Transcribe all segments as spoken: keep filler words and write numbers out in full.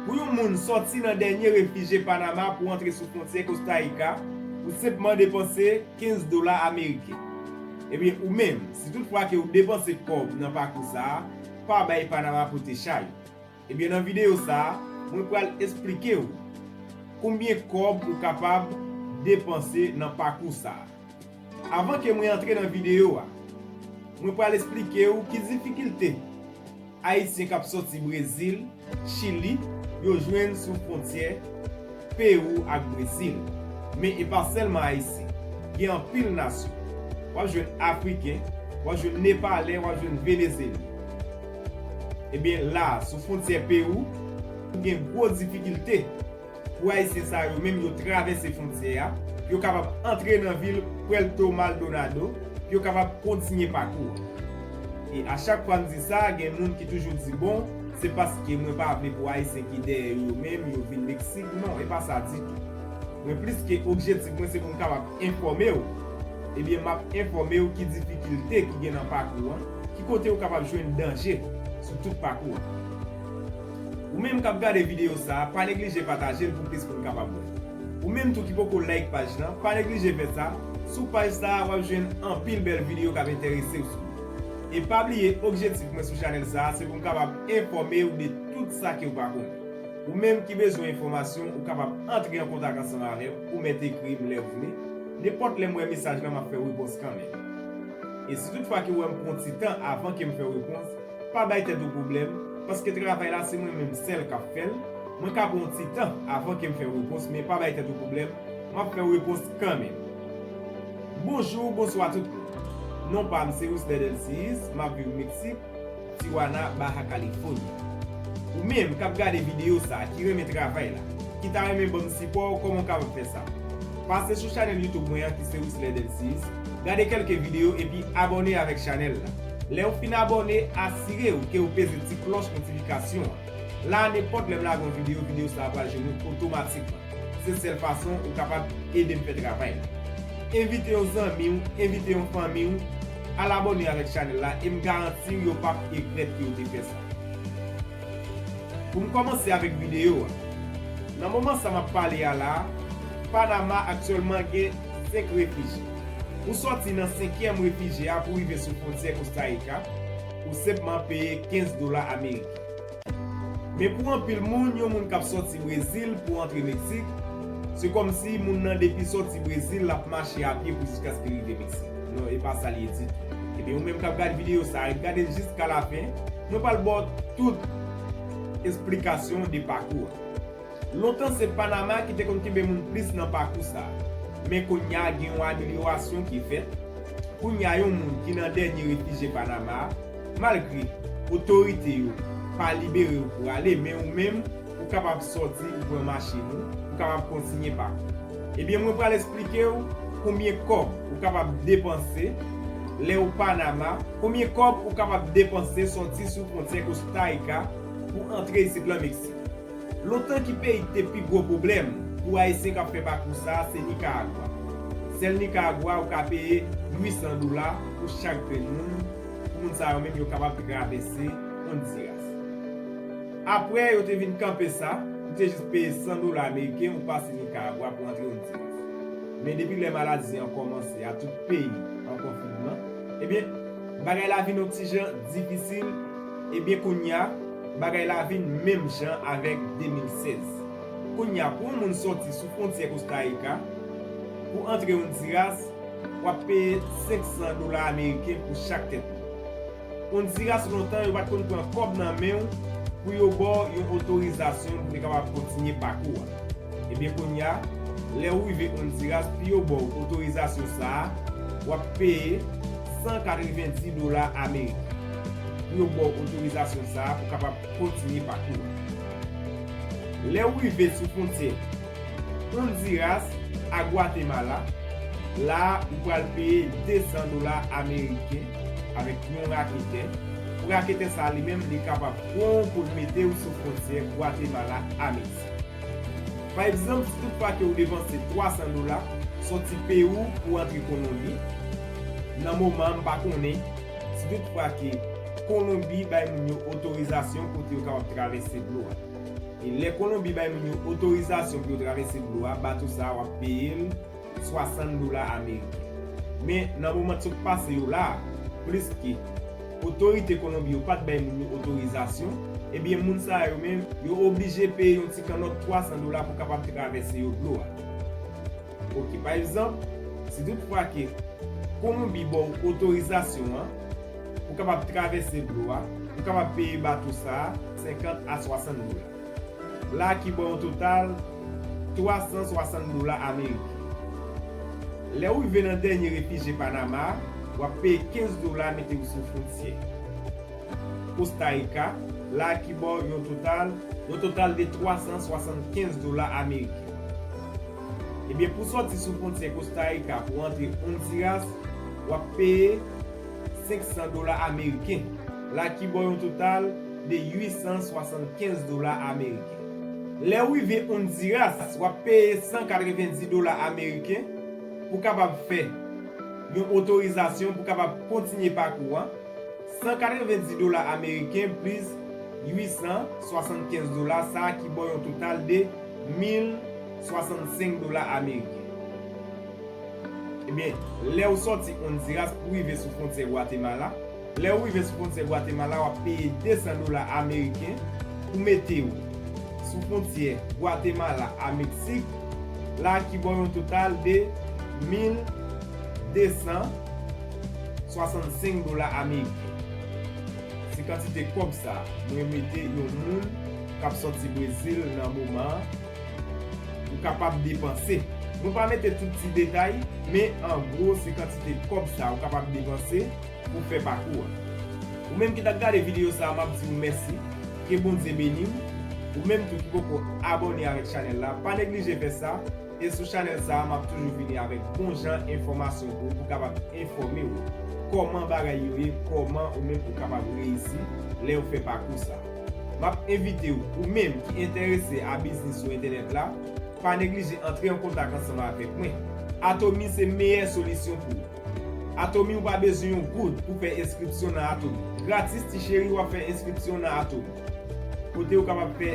Pou yon moun sòti nan dènye refijye Panama pou antre sou fwontyè Costa Rica, ou senpman depanse kenz dola ameriken. Ebyen, ou menm, si toutfwa ke w depanse kòb nan pakou sa a, pa bay Panama pote chay. Ebyen, nan videyo sa a, mwen pral esplike w konbyen kòb ou kapab depanse nan pakou sa a. Avan ke mwen antre nan videyo a, mwen pral esplike w ki difikilte Ayisyen k ap sòti Brezil, Chili, yo jwenn sou fwontyè Pewou ak Brezil. Men e pa sèlman Ayisyen, gen anpil nasyon. W ap jwenn Afriken, w ap jwenn Nepalè, w ap jwenn Venezelyen. Ebyen la, sou fwontyè Pewou, gen gwo difikilte pou Ayisyen sa yo menm yo travèse fwontyè a, pou yo kapab antre nan vil Puerto Maldonado, pou yo kapab kontinye pakou an. E a chak fwa m di sa, gen moun ki toujou di, bon, se paske mwen pa vle pou Ayisyen ki dèyè yo menm, yo vin Meksik. Non, e pa sa ditou. Mwen plis ke objektif mwen se pou m kapab enfòme w. Ebyen, m ap enfòme w ki difikilte ki gen nan pakou an, ki kote w kapab jwenn danje sou tout pakou an. Ou menm k ap gade videyo sa a, pa neglije pataje l pou plis moun kapab wè. Ou menm tou ki poko like paj lan, pa neglije fè sa. Sou paj sa a, w ap jwenn anpil bèl videyo k ap enterese w sou li. E pa bliye, objektif mwen sou chanèl sa a, se pou m kapab enfòme w de tout sa ke w pa konnen. Ou menm ki bezwen enfòmasyon, ou kapab antre an kontak ansanm avè m, ou mèt ekri m lè w vle. Nenpòt lè m wè mesaj lan, m ap fè repons kanmenm. E si toutfwa ke w wè m pran ti tan avan ke m fè repons, pa bay tèt ou pwoblèm, paske travay la se mwen menm sèl k ap fè l. Mwen ka pran yon ti tan avan ke m fè repons, men pa bay tèt ou pwoblèm, m ap fè repons kanmenm. Bonjou, bonswa tout moun. Non pa m se Wisler Delcius, m ap viv Meksik, Tijuana, Baja California. Ou menm k ap gade videyo sa a, ki renmen travay la, ki ta renmen ban m sipò, kòman w kapab fè sa? Pase sou chanèl YouTube mwen an ki se Wisler Delcius, gade kèlke videyo epi abòne avèk chanèl la. Lè w fin abòne, asire w ke w peze ti klòch notifikasyon an. La, nenpòt lè m lage yon videyo, videyo sa a pral jwenn ou otomatikman. Se sèl fason ou kapab ede m fè travay la. Envite yon zanmi w, envite yon fanmi w, al abòne avèk chanèl la e m garanti w yo p ap regrèt ke yo te fè sa. Pou m kòmanse avèk videyo a, nan moman sa m ap pale a la a, Panama aktyèlman gen senk refijye. Pou sòti nan senkyèm refijye a pou rive sou fwontyè Costa Rica, ou senpman peye kenz dola ameriken. Men pou anpil moun, yon moun k ap sòti Brezil pou antre Meksik, se kòmsi moun nan depi sòti Brezil, l ap mache a pye pou jiskaske l rive Meksik. Non, e pa sa l ye ditou. Ebyen, ou menm k ap gade videyo sa a, gade l jiska lafen, mwen pral ba w tout esplikasyon de pakou an. Lontan, se Panama ki te konn kenbe moun plis nan pakou sa a. Men kounye a, gen yon amelyorasyon ki fèt. Kounye a, yon moun ki nan dènye refijye Panama a, malgre otorite yo pa libere w pou ale, men ou menm, ou kapab sòti, ou pran machin ou, ou kapab kontinye pakou. Ebyen, mwen pral esplike w konbyen kòb ou kapab depanse lè w Panama, konbyen kòb ou kapab depanse sòti sou fwontyè Costa Rica pou antre isit lan Meksik. Lontan ki peyi ki te pi gwo pwoblèm pou Ayisyen k ap fè pakou sa a se Nikaragwa. Sèl Nikaragwa ou ka peye uit san dola pou chak grenn moun, pou moun sa yo menm yo kapab travèse Honduras. Apre yo te vin kanpe sa, ou te jis peye san dola ameriken ou pase Nikaragwa pou antre Honduras. Men depi lè maladi an kòmanse a tout peyi an konfinman, ebyen, bagay la vin yon ti jan difisil, ebyen kounye a, bagay la vin menm jan avèk de mil sèz. Kounye a, pou yon moun sòti sou fwontyè Costa Rica, pou antre Honduras, w ap peye senk san dola ameriken pou chak tèt moun. Honduras lontan, yo pa t konn pran kòb nan men w pou yo ba w yon otorizasyon pou te kapab kontinye pakou a. Ebyen kounye a, lè w rive Honduras, pou yo ba w otorizasyon sa a, w ap peye san katrevenndis dola ameriken. Pou yo ba w otorizasyon sa a pou kapab kontinye pakou a. Lè w rive sou fwontyè Honduras a Gwatemala, la a ou pral peye de san dola ameriken avèk yon raketè. Pou raketè sa a li menm, li kapab pran w pou l mete w sou fwontyè Gwatemala a Meksik. Pa egzanp, si toutfwa ke w depanse twa san dola, sòti Pewou pou antre Kolonbi, nan moman an m pa konnen si toutfwa ke Kolonbi bay moun yo otorizasyon pou te yo kapab travèse dlo a. E lè Kolonbi bay moun yo otorizasyon pou yo travèse dlo a, bato sa a w ap peye l swasant dola ameriken. Men nan moman t sot pase yo la a, pliske otorite Kolonbi yo pa t bay moun yo otorizasyon, ebyen moun sa yo menm, yo oblije peye yon ti kannòt twasan dola pou kapab travèse yo dlo a. Oke, pa egzanp, si toutfwa ke Kolonbi ba w otorizasyon an pou kapab travèse dlo a, ou kapab peye bato sa a senkant a swasant dola. La ki ba w yon total twa san swasant dola ameriken. Lè w rive nan dènye refijye Panama a, w ap peye kenz dola mete w sou fwontyè Costa Rica, la ki ba w yon total, yon total de twa san swasannkenz dola ameriken. Ebyen, pou sòti sou fwontyè Costa Rica pou antre Honduras, w ap peye senk san dola ameriken, la ki ba w yon total de uit san swasannkenz dola ameriken. Lè w rive Honduras, w ap peye san katrevenndis dola ameriken pou kapab fè yon otorizasyon pou kapab kontinye pakou an. San katrevenndis dola ameriken plis uit san swasannkenz dola, sa ki ba w yon total de mil swasannsenk dola ameriken. Ebyen, lè w sòti Honduras pou rive sou fwontyè Gwatemala, lè w rive sou fwontyè Gwatemala, w ap peye de san dola ameriken pou mete w sou fwontyè Gwatemala a Meksik, la ki ba w yon total de mil de san swasannsenk dola ameriken. Se kantite kòb sa mwen mete yon moun k ap sòti Brezil nan moman an ou kapab depanse. Mwen pa mete tout ti detay, men an gwo, se kantite kòb sa ou kapab depanse pou fè pakou an. Ou menm ki t ap gade videyo sa a, m ap di w mèsi. Ke Bondye beni w. Ou menm tou ki poko abòne avèk chanèl la, pa neglije fè sa. E sou chanèl sa a, m ap toujou vini avèk bon jan enfòmasyon pou ou, pou kapab enfòme w kòman bagay yo ye, kòman ou menm ou kapab reyisi lè w fè pakou sa. M ap envite w, ou menm ki enterese a biznis sou entènèt la, pa neglije antre an kontak ansanm avèk mwen. Atomy se meyè solisyon pou ou. Atomy, ou pa bezwen yon goud pou fè enskripsyon nan Atomy. Gratis, ti cheri, w ap fè enskripsyon nan Atomy, kote ou kapab fè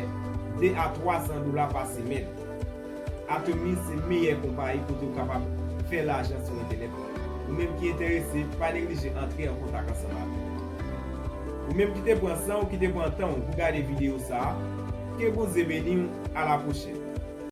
de a twa san dola pa semèn. Atomy se meyè konpayi kote ou kapab fè lajan sou entènèt la. Ou menm ki enterese, pa neglije antre an kontak ansanm avè m. Ou menm ki te pran san w, ki te pran tan w pou gade videyo sa a, ke Bondye beni w, a la pwochèn.